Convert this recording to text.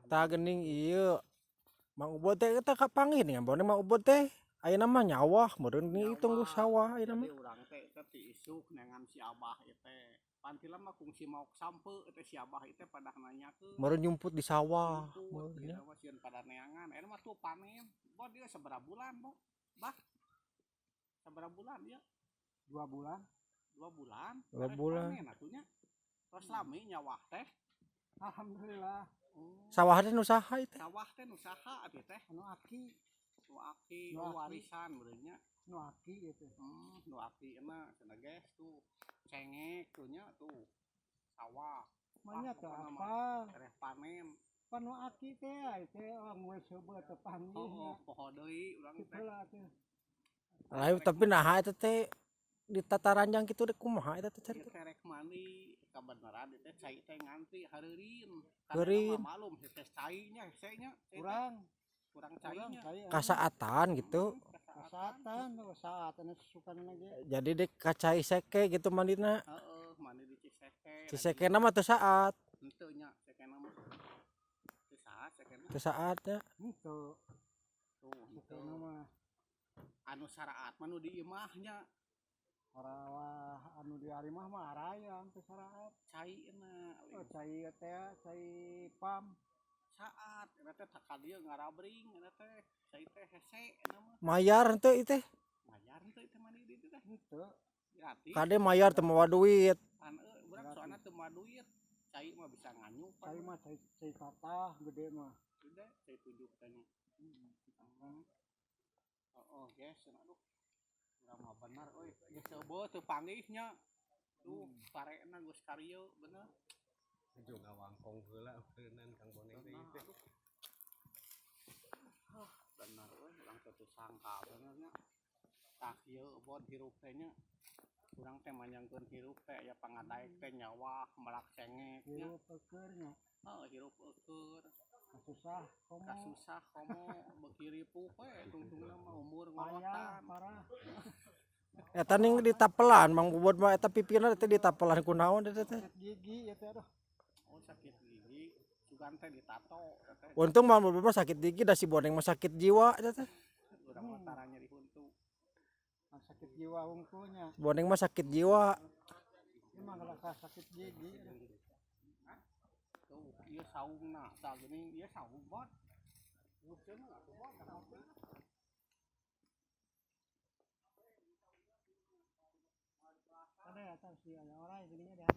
Tah geuning ieu Mang Ubod teh eta kapanggih nih Mang Mang Ubod teh ayeuna mah nyawah meureun tunggu sawah ayeuna mah. Jadi urang teh eta ti isuk neangan si Abah ieu teh. Pantila mah kungsi maok sampe teh si Abah ieu teh pada nanyakeun. Meureun nyumput di sawah. Nyumput, ieu mah sieun pada neangan. Ayeuna mah tuh panen. Bod ieu sabaraha bulan, Bo? Bah. Sabaraha bulan ieu? 2 bulan. 2 bulan. 2 bulan. Panen atuh nya. Tos lami nyawah teh. Alhamdulillah. Sawah teh nu saha ieu teh? Sawah teh nu saha atuh teh? Nu aki. Nu aki, Nu aki. Warisan meureun nya. Nu aki ieu teh. Nu aki mah cenah geus tuh. Cengek tuh nya tuh. Sawah. Manya teh Pokona mah apa? Ereh panen. Pan nu aki teh ieu teh urang we seubeut teh panggih. Oh, poho deui urang teh. Heula teh. Lain tapi naha eta teh ditata ranjang kitu dek kumaha eta teh Ieu carita? teh rek mandi kabeneran ieu teh cai teh ngantri hareureun. Heureun. Malum hese cai nya hese nya. Kurang. Kurang cai nya. Kasaatan gitu. Kasaatan tuh saatan sukana ge. Jadi dek ka cai seke gitu mandina. Heeh, mandi di Ciseke. Cisekena mah teu saat. Henteu nya sekena mah. Teu saat sekena. Teu saat nya. Henteu. Tuh, henteu. Sekena mah. Anu saraat mah nu di imah nya. Orawah anu di arimah mah arayang teu saraat. Caina. Oh, cai teh cai pam. Saat eta teh tak ka dieu ngarabring eta teh cai teh hese eta mah. Mayar henteu ieu teh? Mayar henteu ieu teh mandi di dieu teh. Henteu. Gratis. Kade mayar teu mawa duit. Pan euy urang soalna teu mawa duit. Cai mah bisa nganyuk. Cai mah cai cai tatah gede mah. Gede cai 7 teh nya. Oh, guys, aduh. Urang mah bener euy. Geus seubeut teu panggih nya. Tuh, parena geus karieu bener. Juga ngawangkong heula meureunnan Kang Boneng teh ieu teh. Bener euy, urang teh teu sangka bener nya. Tah ieu bod hirup teh nya. Urang teh manjangkeun hirup teh aya pangadaek teh nyawah melak cengek nya. Hirup eueur nya. Heuh, hirup eueur. Kasusah komo. Kasusah komo beuki ripuh we tungtungna mah umur Payah ngolotan. Parah. Eta ning ditapelan Mang Bobot mah eta pipina teh ditapelan ku naon eta teh? Sakit gigi eta aduh. Oh, sakit gigi. Sugan teh ditato eta teh. Untung Mang Bobot mah sakit gigi da si Boneng mah sakit jiwa eta teh. Urang mah tara nyeri huntu. Sakit jiwa hungkulnya. Boneng mah sakit jiwa. Emang kalau sakit gigi. Tuh, ieu saungna tah geuning ieu saung bot. Cenah atuh bot. Ada ya, si ada orang jadinya dia.